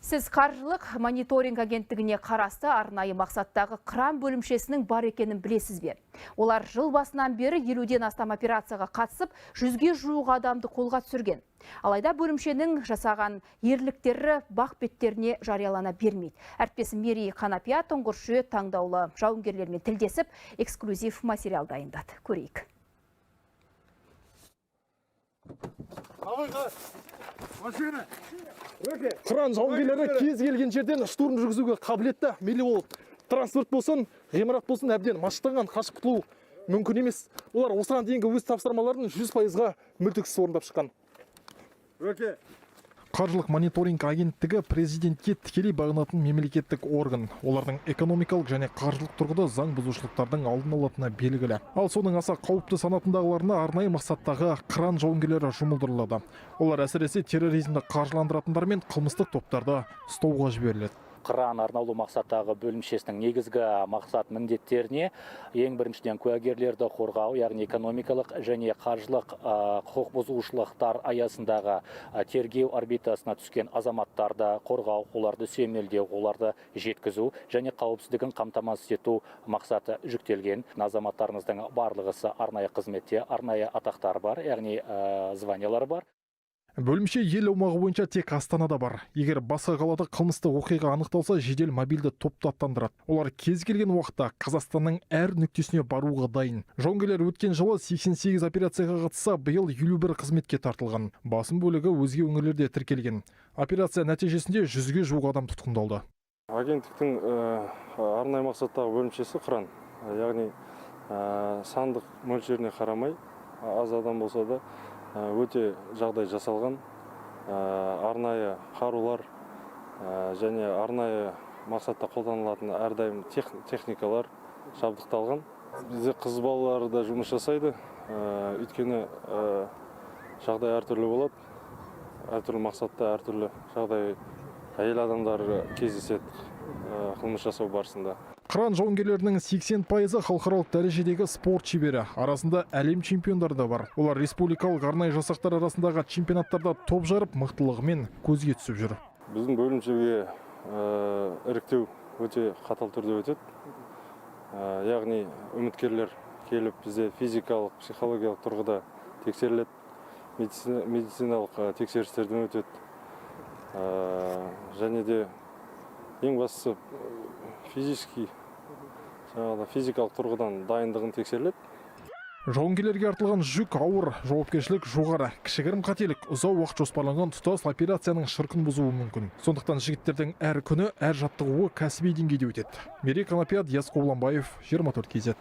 Сіз қаржылық мониторинг агенттігіне қарасты арнайы мақсаттағы Қыран бөлімшесінің бар екенін білесіз бе? Олар жыл басынан бері 50-ден астам операцияға қатысып, 100-ге жуық адамды қолға түсірген. Алайда бөлімшенің жасаған ерліктері бақ беттеріне жариялана бермейді. Әріптесім Мерей Қанапия тұңғыш рет таңдаулы жауынгерлермен тілдесіп, эксклюзив материал дайындады. Көрейік. Қыран жауынгерлері кез келген жерден штурм жүргізуге қабілетті. Мейлі ол транспорт болсын, ғимарат болсын, әбден машықтанған, қашып құтылу мүмкін емес. Олар осыған дейінгі өз тапсырмаларын 100%-ға мүлтіксіз орындап шыққан. Қаржылық мониторинг агенттігі президентке тікелей бағынатын мемлекеттік орган. Олардың экономикалық және қаржылық тұрғыда заң бұзушылықтардың алдын алатыны белгілі. Ал соның аса қауіпті санатындағыларына арнайы мақсаттағы қыран жауынгерлері жұмылдырылады. Олар әсіресе терроризмді қаржыландыратындар мен қылмыстық топтарды ұстауға жіберіледі. Қыран арнаулы мақсаттағы бөлімшесінің негізгі мақсат міндеттеріне ең біріншіден куәгерлерді қорғау, яғни экономикалық және қаржылық құқық бұзушылықтар аясындағы тергеу орбитасына түскен азаматтарды қорғау, оларды сүйемелдеу, оларды жеткізу және қауіпсіздігін қамтамасыз ету мақсаты жүктелген. Азаматтарымыздың барлығысы арнайы қызметте, арнайы атақтар бар, яғни званиялар бар. Бөлімше ел аумағы бойынша тек Астанада бар. Егер басқа қалада қылмыстық оқиға анықталса, жедел мобильді топты аттандырады. Олар кез келген уақытта Қазақстанның әр нүктесіне баруға дайын. Жауынгерлер өткен жылы 88 операцияға қатысса, биыл 51 қызметке тартылған. Басым бөлігі өзге өңірлерде тіркелген. Операция нәтижесінде 100-ге жуық адам тұтқындалды. Агенттіктің арнайы мақсаттағы бөлімшесі Қыран, яғни сандық мөлшеріне қарамай, аз адам болса да, өте жағдай жасалған, арнайы қарулар және арнайы мақсатта қолданылатын әрдайым техникалар жабдықталған. Бізде қыз балалары да жұмыс жасайды, өйткені жағдай әртүрлі болады, әртүрлі мақсатта әртүрлі жағдай әйел адамдар кездеседі қылмыс жасау барысында. Қыран жауынгерлерінің 80%-ы халықаралық дәрежедегі спорт шебері. Арасында әлем чемпиондары да бар. Олар республикалық арнайы жасақтар арасындағы чемпионаттарда топ жарып, мықтылығымен көзге түсіп жүр. Біздің бөлімшеге іріктеу өте қатал түрде өтеді. Яғни үміткерлер келіп бізде физикалық, психологиялық тұрғыда тексеріледі, медициналық тексерістерден өтеді. Және де ең бастысы физический, жаңағыдай физикалық тұрғыдан дайындығын тексеріледі. Жауынгерлерге артылған жүк ауыр, жауапкершілік жоғары. Кішігірім қателік ұзақ уақыт жоспарланған тұтас операцияның шырқын бұзуы мүмкін. Сондықтан жігіттердің әр күні, әр жаттығуы кәсіби деңгейде өтеді. Мерей Қанапия, Диас Қобланбаев, 24 KZ.